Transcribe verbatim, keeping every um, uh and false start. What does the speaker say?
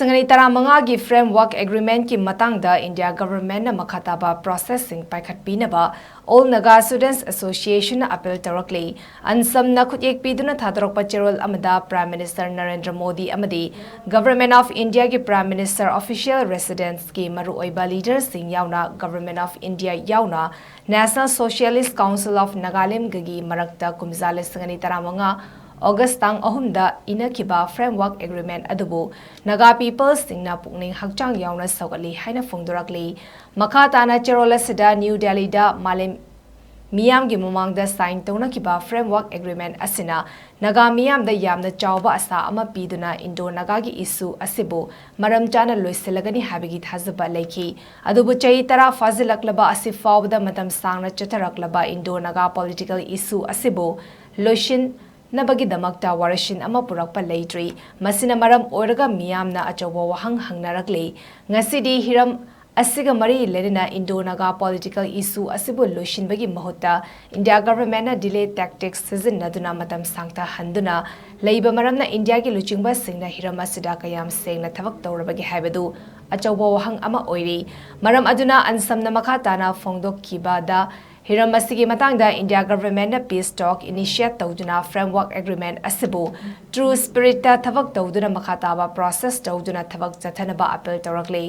ꯁꯪꯒꯅꯤ ꯇꯔꯥꯃꯉꯥꯒꯤ Framework Agreement ꯀꯤ ꯃꯇꯥꯡꯗ India Government ꯅ ꯃꯈꯥ ꯇꯥꯕ process ꯁꯤꯡ ꯄꯥꯏꯈꯠꯄꯤꯅꯕ All Naga Students Association ꯅ appeal ꯇꯧꯔꯛꯂꯤ꯫ ꯑꯟꯁꯝꯅ ꯈꯨꯠꯌꯦꯛ ꯄꯤꯗꯨꯅ ꯊꯥꯗꯣꯔꯛꯄ ꯆꯦꯔꯣꯜ ꯑꯃꯗ Prime Minister ꯅꯔꯦꯟꯗ꯭ꯔ ꯃꯣꯗꯤ ꯑꯃꯗꯤ Government of India ꯒꯤ Prime Minister Official Residence ꯀꯤ ꯃꯔꯨꯑꯣꯏꯕ leader ꯁꯤꯡ ꯌꯥꯎꯅ Government of India ꯌꯥꯎꯅ National Socialist Council of Nagaland ꯒꯒꯤ ꯃꯔꯛꯇ ꯀꯨꯝꯖꯥ ꯂꯤꯁꯤꯡ ꯑꯅꯤ ꯇꯔꯥꯃꯉꯥ August ꯇꯥꯡ ꯑꯍꯨꯝꯗ ꯏꯅꯈꯤꯕ Framework Agreement ꯑꯗꯨꯕꯨ Naga people ꯁꯤꯡꯅ ꯄꯨꯛꯅꯤꯡ ꯍꯛꯆꯥꯡ ꯌꯥꯎꯅ ꯁꯧꯒꯠꯂꯤ ꯍꯥꯏꯅ ꯐꯣꯡꯗꯣꯔꯛꯂꯤ꯫ ꯃꯈꯥ ꯇꯥꯅ ꯆꯦꯔꯣꯜ ꯑꯁꯤꯗ New Delhi ꯗ ꯃꯥꯂꯦꯝ ꯃꯤꯌꯥꯝꯒꯤ ꯃꯃꯥꯡꯗ sign ꯇꯧꯅꯈꯤꯕ Framework Agreement ꯑꯁꯤꯅ ꯅꯥꯒꯥ ꯃꯤꯌꯥꯝꯗ ꯌꯥꯝꯅ ꯆꯥꯎꯕ ꯑꯁꯥ ꯑꯃ ꯄꯤꯗꯨꯅ Indo-Naga ꯒꯤ issue ꯑꯁꯤꯕꯨ ꯃꯔꯝ ꯆꯥꯅ ꯂꯣꯏꯁꯤꯜꯂꯒꯅꯤ ꯍꯥꯏꯕꯒꯤ ꯊꯥꯖꯕ ꯂꯩꯈꯤ꯫ ꯑꯗꯨꯕꯨ ꯆꯍꯤ ꯇꯔꯥ ꯐꯥꯖꯤꯜꯂꯛꯂꯕ ꯑꯁꯤ ꯐꯥꯎꯕꯗ ꯃꯇꯝ ꯁꯥꯡꯅ ꯆꯠꯊꯔꯛꯂꯕ Indo-Naga political issue ꯑꯁꯤꯕꯨ ꯂꯣꯏꯁꯤꯟꯅꯕꯒꯤꯗꯃꯛꯇ ꯋꯥꯔꯣꯏꯁꯤꯟ ꯑꯃ ꯄꯨꯔꯛꯄ ꯂꯩꯇ꯭ꯔꯤ꯫ ꯃꯁꯤꯅ ꯃꯔꯝ ꯑꯣꯏꯔꯒ ꯃꯤꯌꯥꯝꯅ ꯑꯆꯧꯕ ꯋꯥꯍꯪ ꯍꯪꯅꯔꯛꯂꯤ꯫ ꯉꯁꯤꯗꯤ ꯍꯤꯔꯝ ꯑꯁꯤꯒ ꯃꯔꯤ ꯂꯩꯅꯅ Indo-Naga political issue ꯑꯁꯤꯕꯨ ꯂꯣꯏꯁꯤꯟꯕꯒꯤ ꯃꯍꯨꯠꯇ India Government ꯅ delay tactics ꯁꯤꯖꯤꯟꯅꯗꯨꯅ ꯃꯇꯝ ꯁꯥꯡꯊꯍꯟꯗꯨꯅ ꯂꯩꯕ ꯃꯔꯝꯅ India ꯒꯤ ꯂꯨꯆꯤꯡꯕꯁꯤꯡꯅ ꯍꯤꯔꯝ ꯑꯁꯤꯗ ꯀꯌꯥꯝ ꯁꯦꯡꯅ ꯊꯕꯛ ꯇꯧꯔꯕꯒꯦ ꯍꯥꯏꯕꯗꯨ ꯑꯆꯧꯕ ꯋꯥꯍꯪ ꯑꯃ ꯑꯣꯏꯔꯤ꯫ ꯃꯔꯝ ꯑꯗꯨꯅ ꯑꯟꯁꯝꯅ ꯃꯈꯥ ꯇꯥꯅ ꯐꯣꯡꯗꯣꯛꯈꯤꯕꯗ ꯍꯤꯔꯝ ꯑꯁꯤꯒꯤ ꯃꯇꯥꯡꯗ India Government ꯅ peace talk initiate ꯇꯧꯗꯨꯅ Framework Agreement ꯑꯁꯤꯕꯨ true spirit ꯇ ꯊꯕꯛ ꯇꯧꯗꯨꯅ ꯃꯈꯥ ꯇꯥꯕ process ꯇꯧꯗꯨꯅ ꯊꯕꯛ ꯆꯠꯊꯅꯕ appeal ꯇꯧꯔꯛꯂꯤ꯫